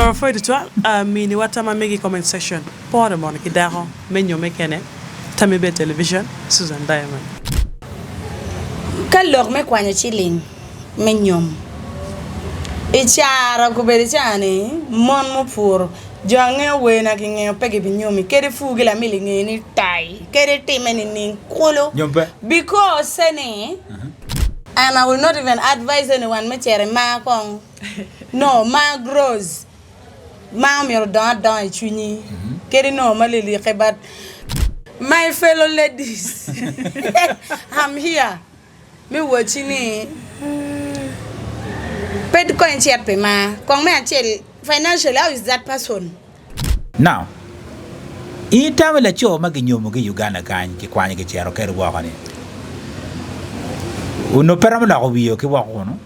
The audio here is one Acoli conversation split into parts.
Apwoyo tutwal mini wa tam ma megi i comment section. Pore mono ki dako me nyomme kene? Tammi Ber Television, Susan Diamond. Ka lok me kwanyo ciling me nyom i caro gubedo ca ni mon mupuro jo angeyo werna kingeyo pe gibinyomi kadi pur ki lamili nge ni tai kadi itime nining kulu because ni and I will not even advise anyone me cito i mar kong no mar grows mar myero odong adonga i cwinyi kadi nongo ma lilike but my fellow ladies I'm here me wacci ni pe kong icit pi mar kong me acel financially how is that person. Now, in itamo ni laco ma ginyomo ki i Uganda kany kikwanyo kicito kwede woko ni onongo pe romo loko wiye ki woko kunu?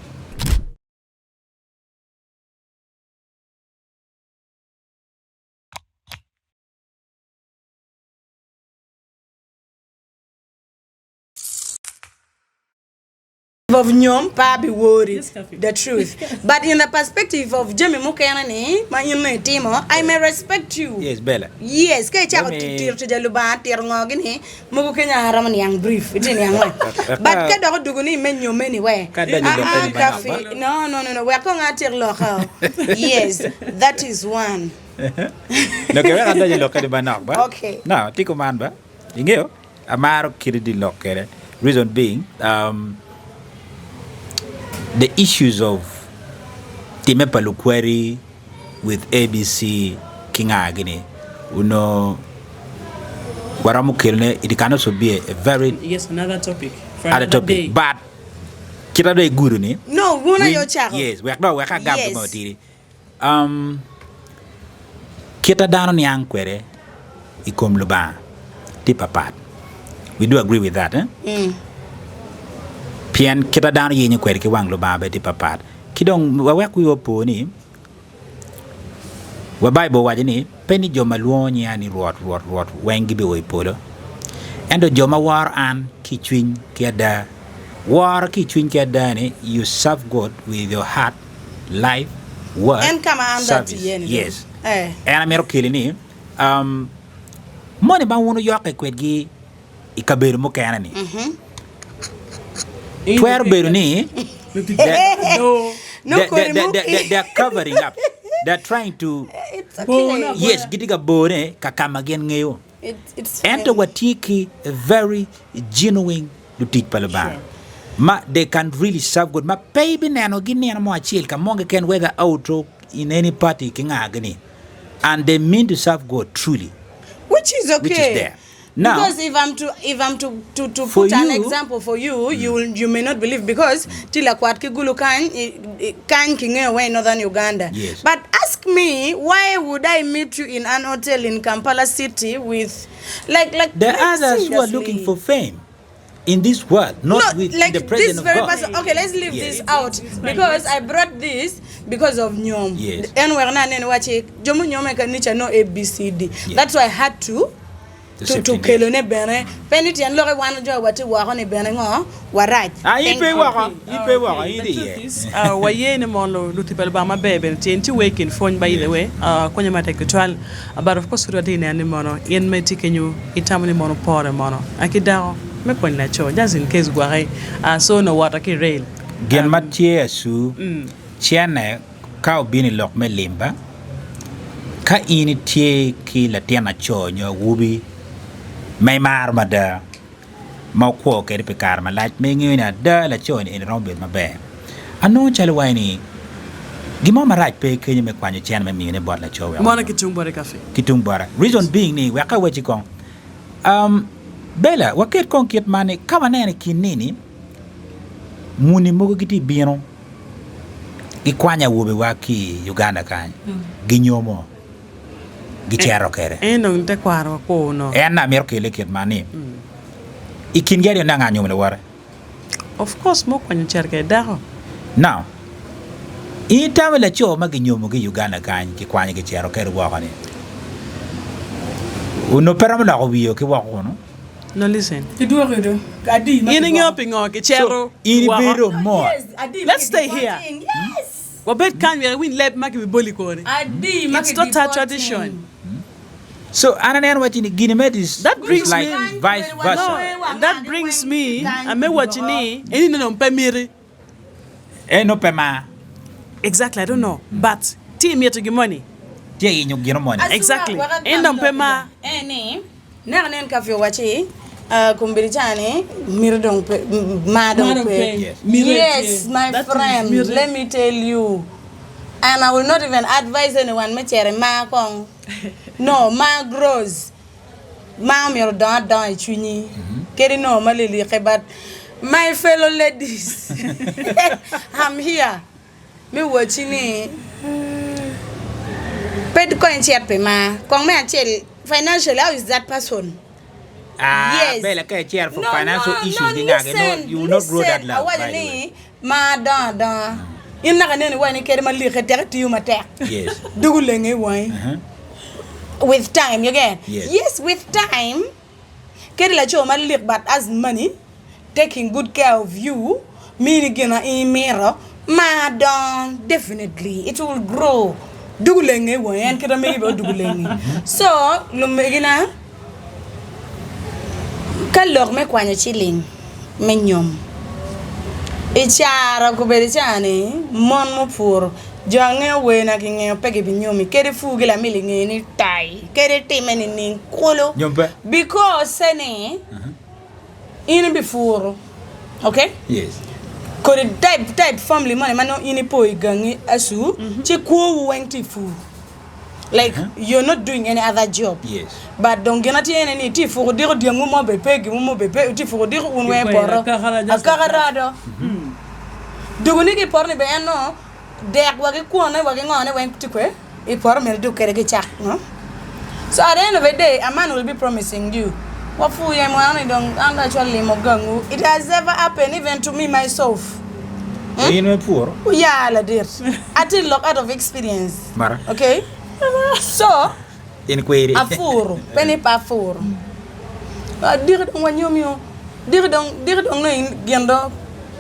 Of nyom pe abiwori the truth but in the perspective of jami mukene ni ma in nongo itimo I may respect you Yes, Bella. yes ka icako Let me- tito tic a Lubanga tito ngo gini mogo kenya aromo niang brief itye niang we but ka dok odugo ni me nyomme ni we Ka donyo i lokke ni manok, kafi ba? no no no no wek kong atyek loka yes that is one Lokke wek adony i lokke ni manok ba? Okay. No, tye kuman ba? Ingeyo? Amaro kit di lok kwede reason being um, the issues of time pa lukwari with ABC ki nga gini onongo waromo kelone it can also be a, a very Yes, another topic for other another topic day. but kita dong igudo ni no wun aye winy- ocako yes wek dong wek agam Yes. gin mo matidi Kit a dano niang kwede i kom Lubanga tye papat. We do agree with that, eh? Pien kit a dano yenyo kwede ki wang Lubanga bene tye papat. Ki dong wawek wiwa opo ni wa Baibul owaco ni pe ni jo ma lwongo nyinga ni Rwot, Rwot, Rwot weng gibio i polo, ento jo ma woro an ki i cwiny ki ada. Woro ki i cwiny ki ada ni you serve God with your heart life, work, En ka ma an dong atye service. iye ni dong. Yes. Eh. En amito keli ni um, moni ma wun wuyokke kwedgi i kabedo mukene ni twero bedo ni they, No they, kodi they, mo they, they, they are covering up. They are trying to It's okay. yes, gitye ka bone ka ka ma gin ngeyo. It's, it's Ento fine. watye ki a very genuine lutic pa Lubanga ma they can really serve God ma pe ibinenogi nino mo acel ka mo keken whether out or in any party ki nga gini and they mean to serve God truly Which is which is okay. there. Now, Because if I'm to if I'm to to, to for put an you, example for you, you will, you may not believe because ti lakwat ki gulu kany i- i- kany kingeyo wa i northern Uganda. Yes. But ask me why would I meet you in an hotel in Kampala city with like like the like others who are looking seriously. for fame in this world, not No, with like the presence this of very God. person. Okay, let's leave Yes. this out because I brought this because of nyom. Yes. En wek na nene waci jo munyome i kanica no ABCD. Yes. That's why I had to The to, to safety net. kelone bene. Pe ni tyen loki wan jo watye woko ni bene ngo warac. Ah, in Thank pe you. woko, in pe woko, in The itye truth iye. is, uh, waye ni mono lutic pa Lubanga maber bene tye nitie wer i kin pwony by the way, uh, konyo matek tutwal. But of course pud watye ka neno ni mono in ma itye kenyo itamo ni mono pore mono a ki dako me konyo laco just in case gwaki a so onongo woto ki rail. Gin ma tye acu, cene ka obino i lok me limba, ka in itye ki latin aco nyo awobi ma imaro mada, ma wukwo kwede pi kare malac ma ingeyo ni ada laco-ni eni romo bedo maber. Anongo calo waci ni gin mo marac pe kenyo me kwanyo cene me miyone bot laco wek Mono onyom ki tung bote kafe. ki tung bota. Reason being ni wek awacci kong, um, Bella, waket kong kit man ni ka waneno i kin nini, muni mogo gitye bino gikwanyo awobewa ki i Uganda kany, ginyomo. gicito kwede. En dong tekwaro wa kwo onongo. En amito kele kit man ni, i kingi aryo ni anga anyomo lawote? Of course ma okwanyo cito kwede dako. Now, in itamo laco ma ginyomo ki i Uganda kany kikwanyo kicito kwede woko ni onongo pe romo loko wiye ki woko kunu? No listen. Kidwoki do. Adi ma In ingeyo kidwoko. pingo So, kicito in woko? ibedo mot. Yes, adi ma Let's stay kidwoko here. Yes. Wabed kany wek iwiny leb ma kibiboli koni. Adi ma It's not our kibipoting. tradition. So an aneno wacci ni gini me is That brings like me vice versa. No, that brings me ame wacci ni eni nongo pe miti. En nongo pe mar. Exactly, I don't know but tye imito gin moni. Tye yenyo gino moni. Exactly, en dong pe mar. En ni naka nen ka pyo wacci kombeddi ca ni miti dong pe mar dong pe. Yes my friend let me tell you and I will not even advise anyone me cito i mar kong no mar grows mar myero odong adonga i cwinyi kadi nongo ma lilikke but my fellow ladies I'm here me wacci ni pe kong icit pi mar kong me acel financially how is that person Ah, yes Bella ka icito for no financial no issues no gi ngagi no listen you will not grow that listen love awaco by the ni way. Mar dongo adonga. In naka ineno iwaco ni kadi ma like tek itiyo matek. Yes. Dugo lenge i wangi. Uh-huh. With time, you get? Yes. Yes, with time, kadi laco ma lik but has money, taking good care of you, mini gin ma in imito, mar dongo definitely, it will grow. Dugo lenge i wangi, en kite megi bene odugo lenge. So, lumegina, Ka lok me kwanyo ciling me nyom i caro gubedo ca ni mon mupuro jo angeyo werna kingeyo pe gibinyomi kadi pur ki lamili nge ni tai kadi itime nining kulu because ni in ibipuro ok kodi type family moni ma nongo in ipo i gangi acu ci kwowu weng tye i pur. Like you're not doing any other job Yes. but dong gin atye ene ni itye fuko diko dyangwu mo bed pe gimu mo bed pe itye fuko diko wun weng i poto akaka rado dugu ni ki i poto ni bene en nongo dek wa ki kwone wa ki ngone weng tye kwe i poto myero idug kwede ki cak no so at the end of the day a man will be promising you wa pur ya i mwaka ni dong an dong acwalo limo gangwu it has ever happened even to me myself In me puro? Ya ladit atye lok out of experience. Mara. Okay? So, In kweri. apuro, pe ni pe apuro. Ah, diki dong wanyomio, diki dong, diki dong nongo in gin do,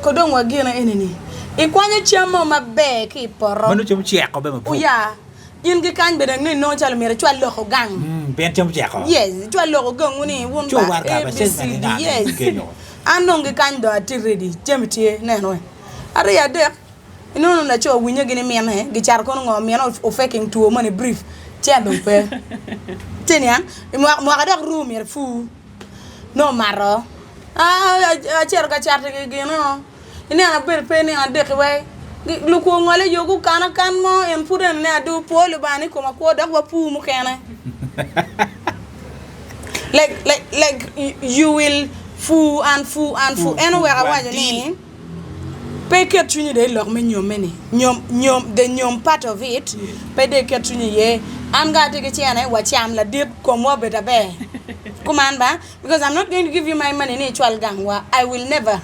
ko dong wa gine eni-ni. Ikwanyo cam mo maber ki i poto. Meno cam oceko be mabup. Oya, in ki kany bene nongo inongo calo myero icwal lok ogang. Mm, pien cam oceko. Yes, icwal lok ogangwu ni wun Co ba, warga A, ba B, cen C, ma D, gingane yes. kenyo. An dong ki kany dong atye ready, jami tye, neno we. Ariyo adek, Inongo laco winyo gin ni mine gicato kono ngo mine o faking two moni brief cen dong pe ci niang mwaka dok ru myero ipur nongo omato acito ka cato gino ineno abedo pe nino adek-ki wai lukwo ongole yo gukana kan mo en pud eno ni adu pwo Lubanga ni koma kwo dok wapur mukene like like like you will pur and pur and pur en oweko awaco ni Pe iket cwinyi dong i lok me nyomme-ni, nyom, nyom, the nyom part of it, pe dong iket cwinyi iye. An ka atye ki cene, wacam ladit, komwa obed aber. Kuman ba? Because I'm not going to give you my money ni icwal gangwa. I will never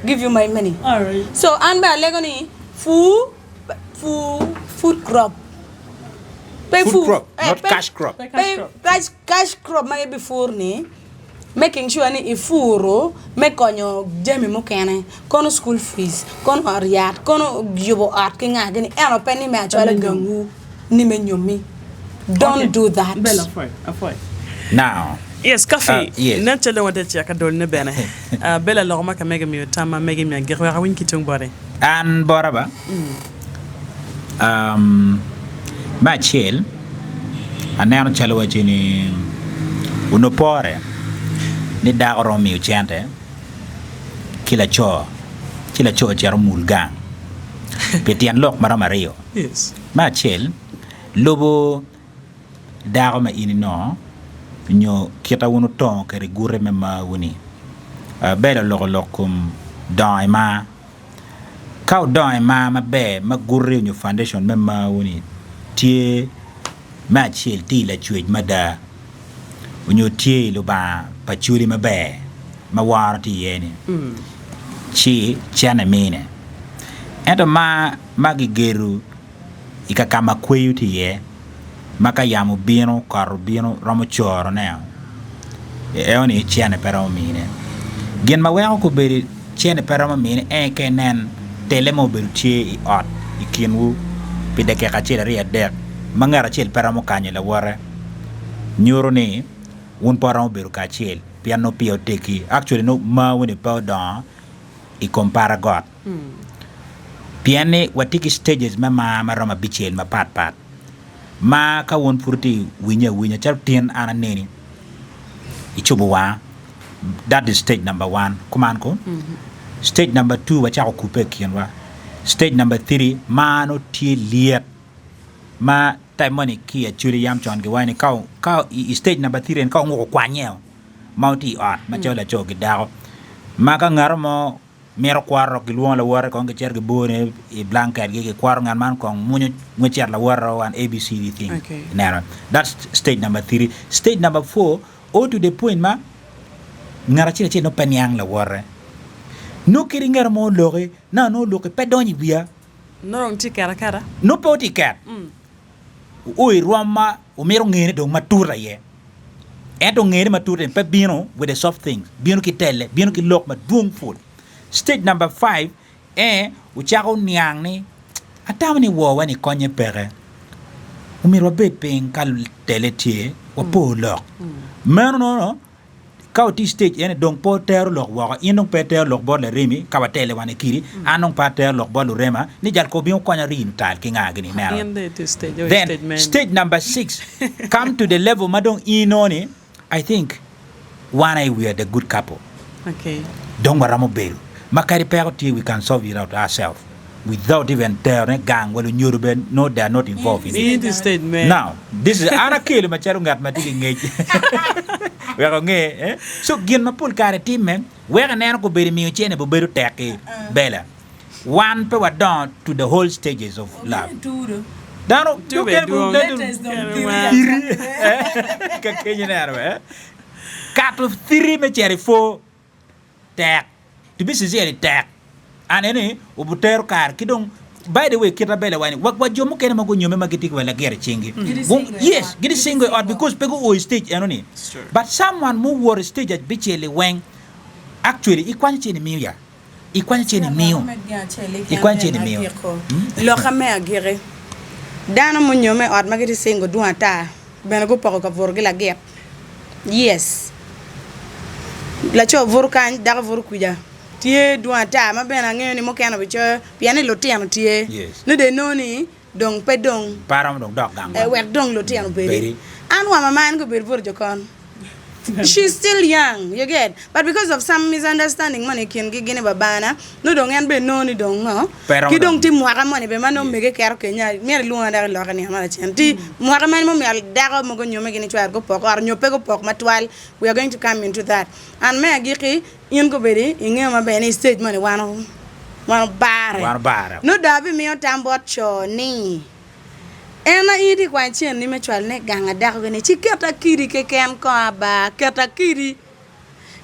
give you my money. So an bene alego ni pur, pur food crop. Pe Food pur, crop, eh, not pe, cash crop. pe cash, cash crop ma ibipur-ni. Making sure ni ipuru me konyo jami mukene kono school fees, kono ot yat, kono yubo ot ki nga gini ento pe ni me acwala gangwu ni me nyomi don't do that. Bella apwoyo, apwoyo. Now, Yes, uh, Coffee, yes. nen calo dong watye cek ka dolne bene. Uh, Bella loko ma ka mege miyo tam ma mege miyo agik wek awiny ki tung boti. An bota ba, um, me acel, Aneno calo wacci ni onongo pore ni dako romo miyo cente ki laco ci laco ocito omul gang pi tyen lok ma romo aryo. Me acel, lubo dako ma in inongo nyo kit ma wun wutongo kwede guti me marwu-ni. Bella oloko lok kom dongo i mar. Ka wudongo i mar maber ma guti nyo foundation me marwu-ni tye me acel tye i lacwec mada nyo tye i Lubanga pa cwali maber ma woro tye iye-ni ci cene mine. Ento mar ma kigedo i ka ma kweyo tye iye ma ka yamo obino kot obino romo corone eno-ni cene pe romo mine. Gin ma weko kobedo cene pe romo mine en aye ka inen tele ma obedo tye i ot. i kinwu pi dakika acel, aryo, adek ma ngat acel pe romo kanyo lawote, nyuto ni wun pe wuromo bedo kacel pien nongo peya wuteggi. Actually nongo marwu-ni pe odongo i kom pata got. Pien ni watye ki stages me mar ma romo abicel mapat pat ma ka wun pud wutye ka winye awinya calo tin an aneni icubo wanga that is stage number one kuman ko stage number two wacako kubbe i kinwa stage number three mar nongo tye lyet ma type moni ki i acholi yam con giwaco ni ka i stage number three eni ka onguko okwanye o ma wutye i ot macalo laco ki dako ma ka ngat mo mito kworo gilwongo lawote kong gicito gibone i blanket gi gikworo ngat man kong mwonyo ngwec cet lawote o and abcd thing Okay. ineno that's stage number three stage number four o to the point ma ngat acel acel nongo pe niang lawote nongo kadi ngat mo oloki na nongo oloki pe donyo i wiya Nongo dong tye ket aketa. nongo pe otye ket oo i rwom ma wumito ngene dong matut aye. Ento ngene matut eni pe bino with the soft things, bino ki telle, bino ki lok madwong pud. Stage number five, ee, wucako niang ni atamo ni wowa ni konye peke, omyero wabed piny ka telle tye wapor lok. Meno nono Ka watye i stage eni dong pe watero lok woko, in dong pe itero lok bot laremi ka watele wan ikidi, an dong pe atero lok bot lurema ni jal kor bin wukonya rino tal ki nga gini ineno. In dong itye i stage, o i Then stage mene? stage number six come to the level ma dong in inongo ni I think wan aye we are the good couple Okay. dong waromo bedo ma kadi peko tye we can solve it out ourselves without even terone gang wa lunyodo bene no they are not involved in it. In i stage me. Now this is an akelo macalo ngat ma tye ki ngec wek onge eh? So gin ma pol kare timme wek ineno kobedo imiyo cene be bedo tek ki Bella wan pe wadongo to the whole stages of love dano Tube dwong. Thiri ka kenyo ineno eh? Kato thiri me cito i four tek to be sincerely tek and eni obutero kare ki dong by the way kita bene wani wa, wa jo mukene ma gunyome ma gitye ki wa lagit i cingi yes gitye single i ot because pe guo i stage eno ni but someone muwoto i stage abicel-li weng actually ikwanyo cen imiyo ya ikwanyo cen imiyo ikwanyo cen imiyo Loka me agikki, dano munyome i ot ma gitye single dwong ata bene gupoko kabutogi lagit. Yes. Laco buto kany, dako buto kwica. Tye dwong ata ma bene angeyo ni mukene obicoyo pien ni lutino tye. Yes. Nongo dong inongo ni dong pe dong Pe aromo dong dok gang eh, wang. wek dong lutino obedi. Bedi. An wa mama en gubedo buto jokon. She's still young, you get? But because of some misunderstanding moni i kingi gin i babana, nongo dong en bene nongo ni dong ngo, Pe romo ki dong dong. tye mwaka moni bene ma nongo mege keto kenya, myero ilwonga dok iloke nino mo lacen. Ti mwaka mene mumiyo dako mogo nyomme gin icwero gupok ot nyo pe gupok matwal, we are going to come into that. And me agikki, in kobedi ingeyo maber ni i stage moni wan wan obare. Wan obare. Nongo dong abimiyo tam bot co ni, En aye itye kwanyo cenni me cwalone i gang a dako-gi ni, Ci keta kidi keken kong aba, keta kidi.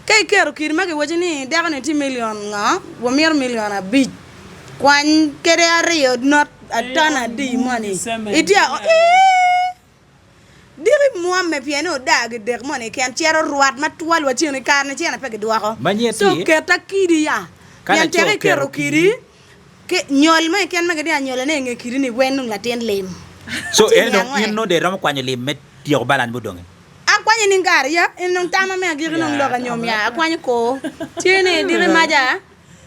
Ka iketo kidi ma kiwaco ni dako-ni tye milion ngo, wamito milion abic, kwany kede aryo not ton adi moni, itye a ii! Diki mwomme pien ni odaa gidek moni keken cito rwat matwal wa cen i kare-ni cene pe gidwoko. Manyeti, So keta kidi ya, ka pien laco tek iketo oketo kidi, kidi, Ki nyol mo keken ma gitye ka nyolone i nge kidi-ni weng dong latin lim. So Ci ene dong niang in wek. nongo dong iromo kwanyo lim me tyeko balany mudongi? Akwanyo nining kare ya? En dong tama me agikki dong lok anyom ya. Akwanyo kor. Tye ni diki maca,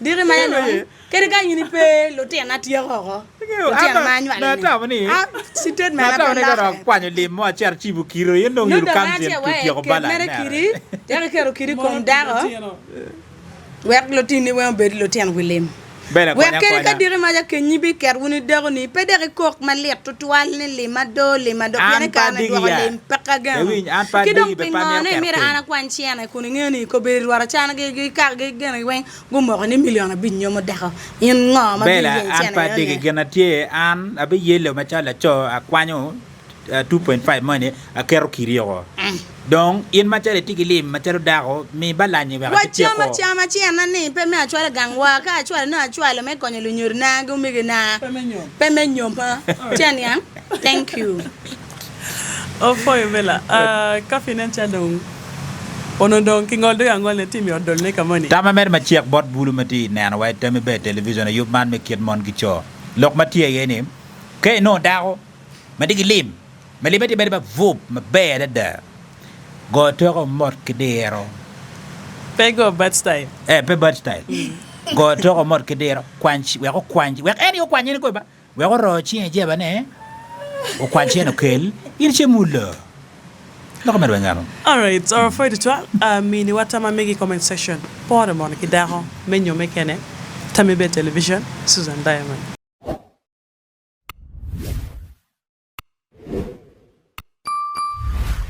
diki maca dong kadi ka in ipe lutinna tyeko oko. Lutino ma anywalo-ni. A statement na pe lokke. Kwanyo lim mo acito acibo kidi in dong Nongo you'll dong come acito to wek tyeko ket balany mere nere. kidi, dok iketo kidi i kom dako. Wek lutini weng obed lutino wi lim. Bene Wek akonya kadi ka akonya. diki maca kenyi biket wun idekoni, pe dok ikok malit twatwal ni lim ado, lim ado, pien An i pe kare-ni adegi dwoko ya. lim peke ageno. Lawiny, an pe Ki dong adegi be pe pingo amito ni keto imito an keny. akwany cene kun ingeyo ni kobedi rwot acana gikako gene weng gumoko ni milion abic nyomo dako? In ngo ma Bela, bino yeny an cene pe adegi. enoni? Gin a tye, an abiyelo macalo laco, akwanyo 2.5 moni aketo kidi oko. Dong in macalo itye ki lim macalo dako, mi balanyi wek Wa acityek cam o. acama cenna ni pe me acwala gang wa, ka acwalo nongo acwalo me konyo lunyodona ki omegina, pe me nyoma. Ci aniang? Thank you. Opwoyo Bella. Coffee nen calo dong onongo dong kingolo doge angola ne tye mi ot dolone ka moni. Tam ma mere macek bot bulu ma tye i neno wa i Tami Ber Television i yub man me Kit Mon ki Co. Lok ma tye aye ni, ka inongo dako ma tye ki lim, ma limme tye mere mabup, maber adada, go toke mot ki diro. Pe go bad style. Eh, pe bad style. Go toke mot ki diro, kwany, wek okwany, wek en aye okwany in kome ba. Wek oro cinge i jebane, okwany cene okel, in ce mulo. Loko mere weng eno. Alright, oro pwoyo tutwal. Miniwa tam ma megi i comment section. Pore mono ki dako me nyomme kene? Tammi bed television, Susan Diamond.